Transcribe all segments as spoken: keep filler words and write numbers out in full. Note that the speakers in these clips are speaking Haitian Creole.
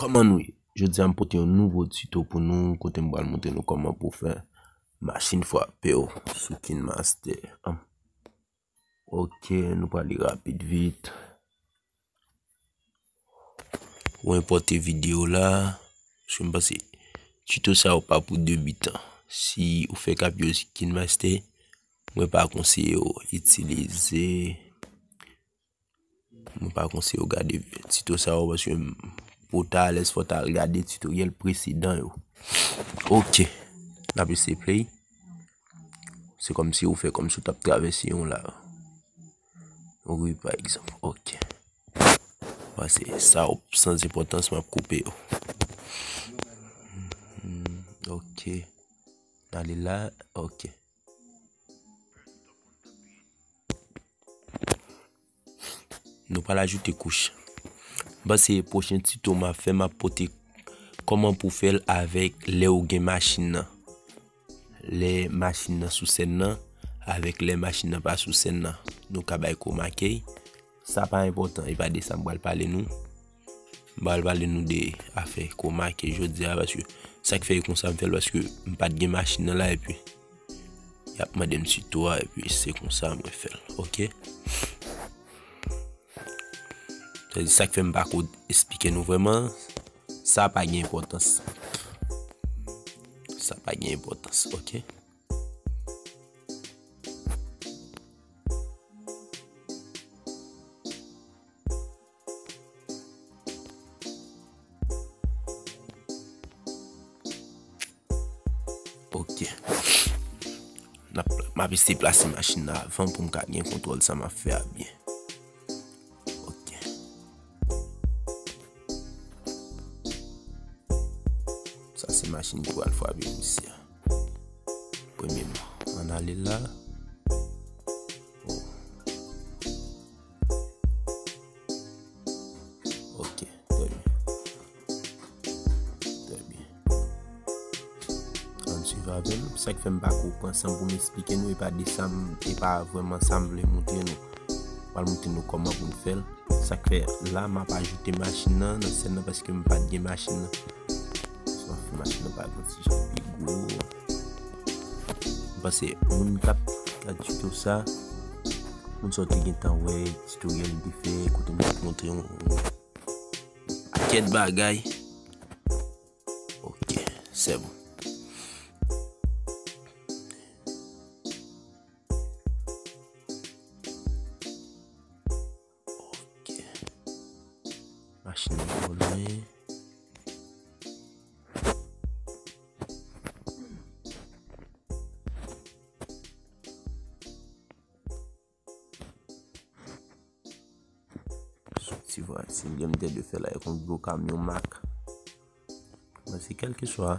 Kòman nou ye? Jodi a m pote yon nouvo tuto pou nou, kote m pral montre nou kòman pou fè machin frape w sou KineMaster. An. Ok, nou prale rapid vit. Ou enpòte videyo la, paske m panse tuto sa yo pa pou debitan. Si ou fèk ap jwe sou KineMaster, mwen pa konseye w itilize, mwen pa konseye w gade tuto sa yo, paske m, pou w ta alèz, fò w ta al gade tutorial presedan yo. Ok, n ap eseye play. Se kòmsi ou fè kòmsi ou t ap travèse yon la. Yon ri, pa egzanp. Ok. Pase sa yo san enpòtans, m ap koupe yo. Hmm, ok. N ale la. Ok. Nou pral ajoute kouch. M panse pwochen tuto m ap fè, m ap pote kòman pou fè l avèk lè ou gen machin nan. Lè machin nan sou sèn nan, avèk lè machin nan pa sou sèn nan. Nou ka bay koma key. Sa pa enpòtan, e pa de sa m pral pale nou. M pral pale nou de afè koma key jodi a, paske sa k fè e konsa m fè l, paske m pa t gen machin nan la, epi y ap mande m tuto a, epi se konsa mwen fè l, ok? Sa di sa k fè m pa ko esplike nou vrèman, sa pa gen enpòtans. Sa pa gen enpòtans, ok? Ok. N ap, m ap eseye plase machin nan avan pou m ka gen kontwòl sa m ap fè a byen. Ok. Sa se machin ki pral frape misye a. Premyèman, ann ale la. Oh. Ok, trè byen. Trè byen. Ann swiv avè m. Sa k fè m pa ko pran san pou m esplike nou, e pa de sa m, e pa vrèman sa m vle montre nou. M pral montre nou kòman pou n fè l. Sa k fè la, m ap ajoute machin nan nan sèn nan paske m pa t gen machin nan. Sa fè machin nan pa t yon ti jan pi gwo. M panse moun k ap gad tuto sa, moun sa w te gentan wè tutorial m te fè, kote m te montre yon, yon pakèt bagay. Ok, c'est bon. Ok. Machin nan twò lwen. Soti vwati, m gen m tande fè la, e konn gwo kamyon mak. Mwen se kèlkeswa.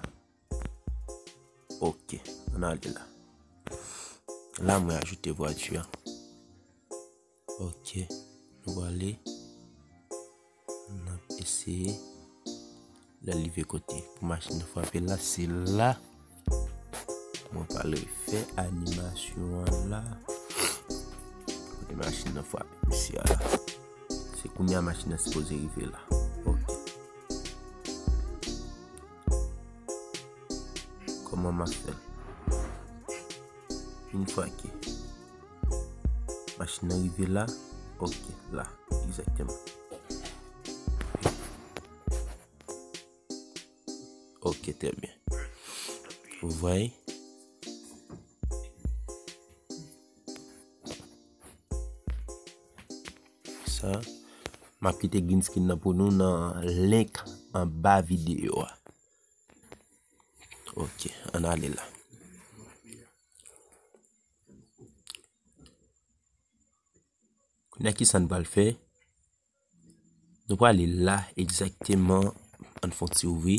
Ok, ann ale la. La, mwen ajoute vwati a. Ok, nou prale. N ap eseye lè l rive kote pou machin nan frape la, se la mwen pral refè animasyon an la. Kote machin nan frape misye a la. Se kounye a machin nan sipoze rive la. Ok. Kòman m ap fè l? Yon fwa ke machin nan rive la, ok, la, egzakteman. Ok, trè byen. Ou vwè? Sa, m ap kite green screen nan pou nou nan link anba videyo a. Ok, ann ale la. Kounye a, kisa n pral fè? Nou prale la egzakteman, ann fè yon ti ouvri.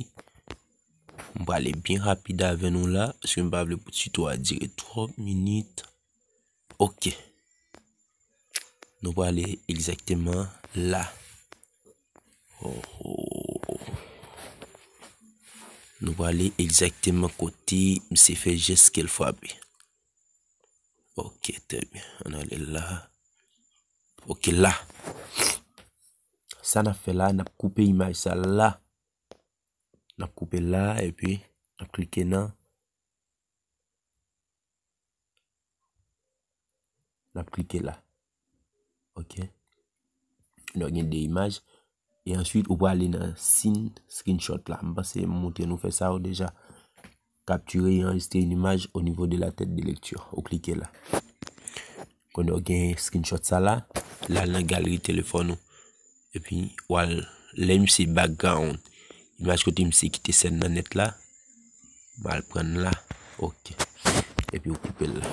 M prale byen rapid avè nou la, paske m pa vle pou tuto a dire twòp minit. Ok. Nou prale egzakteman la. Oh, oh. Nou prale egzakteman kote misye fè jès ke l frape. Ok, trè byen. Ann ale la. Ok, la. Sa n ap fè la, n ap koupe imaj sa la. N ap koupe l la, epi n ap klike nan, n ap klike la. Ok. Donk, gen de imaj. E answit, ou prale nan scene screenshot la. M panse m montre nou fè sa yo deja. Capturer et enregistrer une image au niveau de la tête de lecture. Ou klike la. Kounye a w gen screenshot sa la. L al nan galri telefòn ou. Epi, w al, lè misye background. Imaj kote misye kite sèn nan nèt la. M al pran l la. Ok. Epi, ou koupe l la.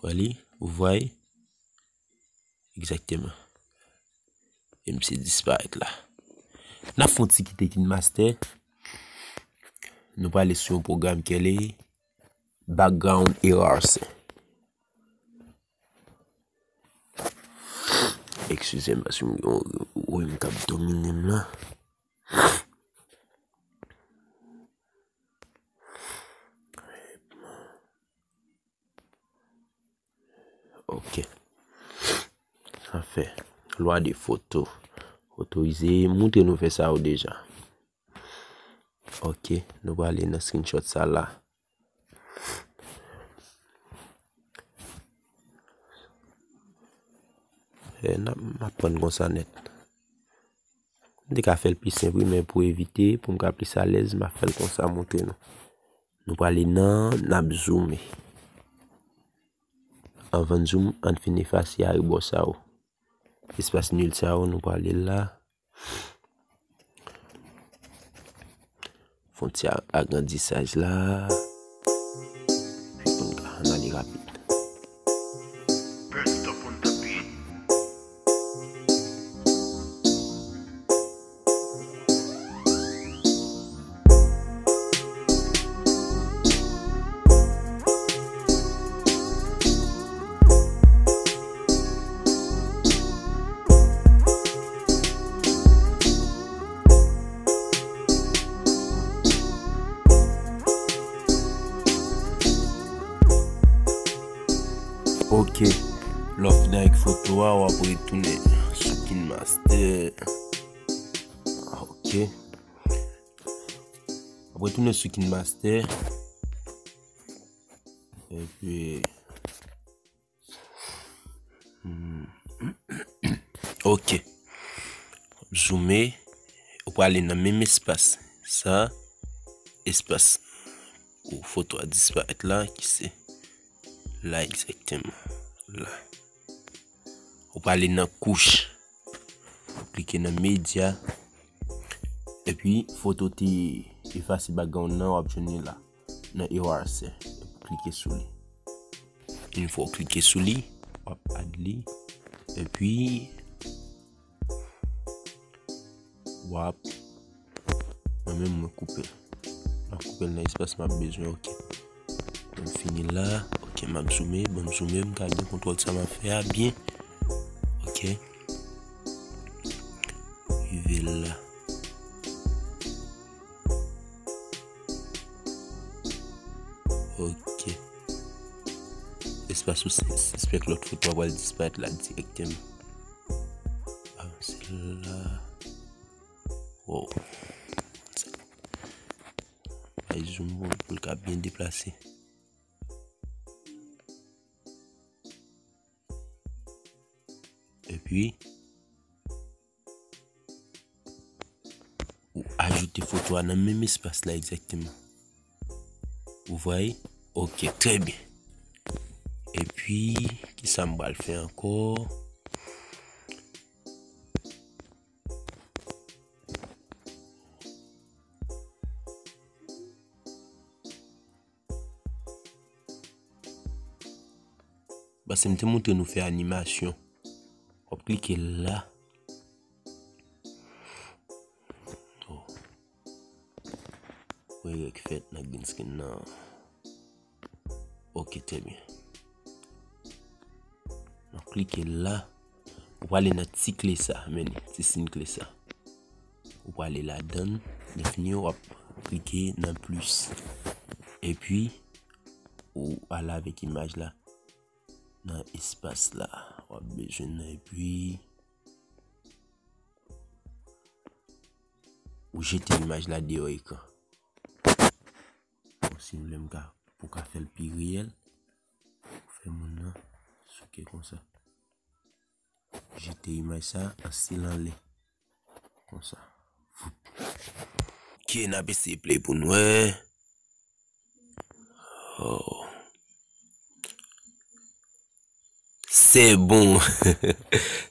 Ou wè li? Ou vwè? Egzakteman. E misye disparèt la. N ap fè yon ti kite KineMaster. Nou prale sou yon pwogram ki rele Background Erasure. Eskize m, paske m gen yon rèm k ap domine m la. Ok. Sa fè. Lwa de foto. Otorize. Montre nou fè sa yo deja. Ok. Nou prale nan screenshot sa la. E, n ap, m ap pran konsa nèt. M te ka fè l pi senp, wi, men pou evite, pou m ka plis alèz, m ap fè l konsa, montre nou. Nou prale nan, n ap zoome. Anvan n zoom, ann fin efase arebò sa yo. Espas nil sa yo, nou prale la. Fon ti a-, agrandisaj la. Pou n ka ann ale rapid. Ok. Lè w fin avèk foto a, w ap retounen sou KineMaster. Ok. W ap retounen sou KineMaster. Epi, hmm. Ok. Zoome. Ou prale nan menm espas. Sa, espas. Ou foto a disparèt la, ki se la egzakteman. La. Ou prale nan kouch. Ou klike nan medya. Epi, foto te efase background nan, w ap jwenn li la. Nan erasure. Epi, klike sou li. Yon fwa w klike sou li, w ap add li. Epi, w ap, mwen menm, mwen koupe l. M ap koupe l nan espas m ap bezwen, ok. Mwen fini la, ok, m ap zoome, ban m zoome, m ka gen kontwòl sa m ap fè a byen. Ok. Rive la. Ok. Espas ou si-, sispèk lòt foto a pral disparèt la dirèkteman. Ah, se la. Wow. Bay zoom pou, pou l ka byen deplase. Epi, ou ajoute foto a nan menm espas la egzakteman. Ou vwè? Ok, trè byen. Epi, kisa m pral fè ankò? Paske m te montre nou fè animasyon. W ap klike la. Oh. Erè k fèt nan green screen nan. Ok, trè byen. Nou klike la. Ou prale nan ti kle sa, men li, ti siy kle sa. Ou prale ladan l, lè fini, w ap klike nan plis. Epi, ou ale avèk imaj la nan espas la. W ap bezwen nan, epi, ou Jete imaj la deyò ekran. Bon, si w vle m ka, pou ka fè l pi reyèl, fè moun nan souke konsa. Jete imaj sa an sil anlè. Konsa. Ok, n ap eseye play pou n wè. Oh. Se bon.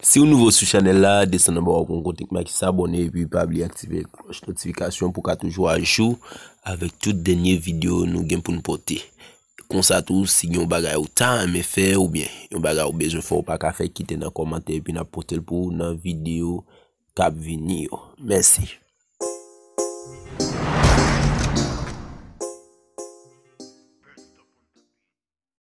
Si w nouvo sou chanèl la, desann anba w ap wè yon kote k make s'abonner epi pa bliye aktive klòch notifikasyon pou w ka toujou ajou avèk tout dènye videyo nou gen pou n pote. Konsa tou, si gen yon bagay ou ta renmen fè oubyen yon bagay ou bezwen fè ou pa ka fè, kite nan kòmantè epi n ap pote l pou ou nan videyo k ap vini yo. Mèsi.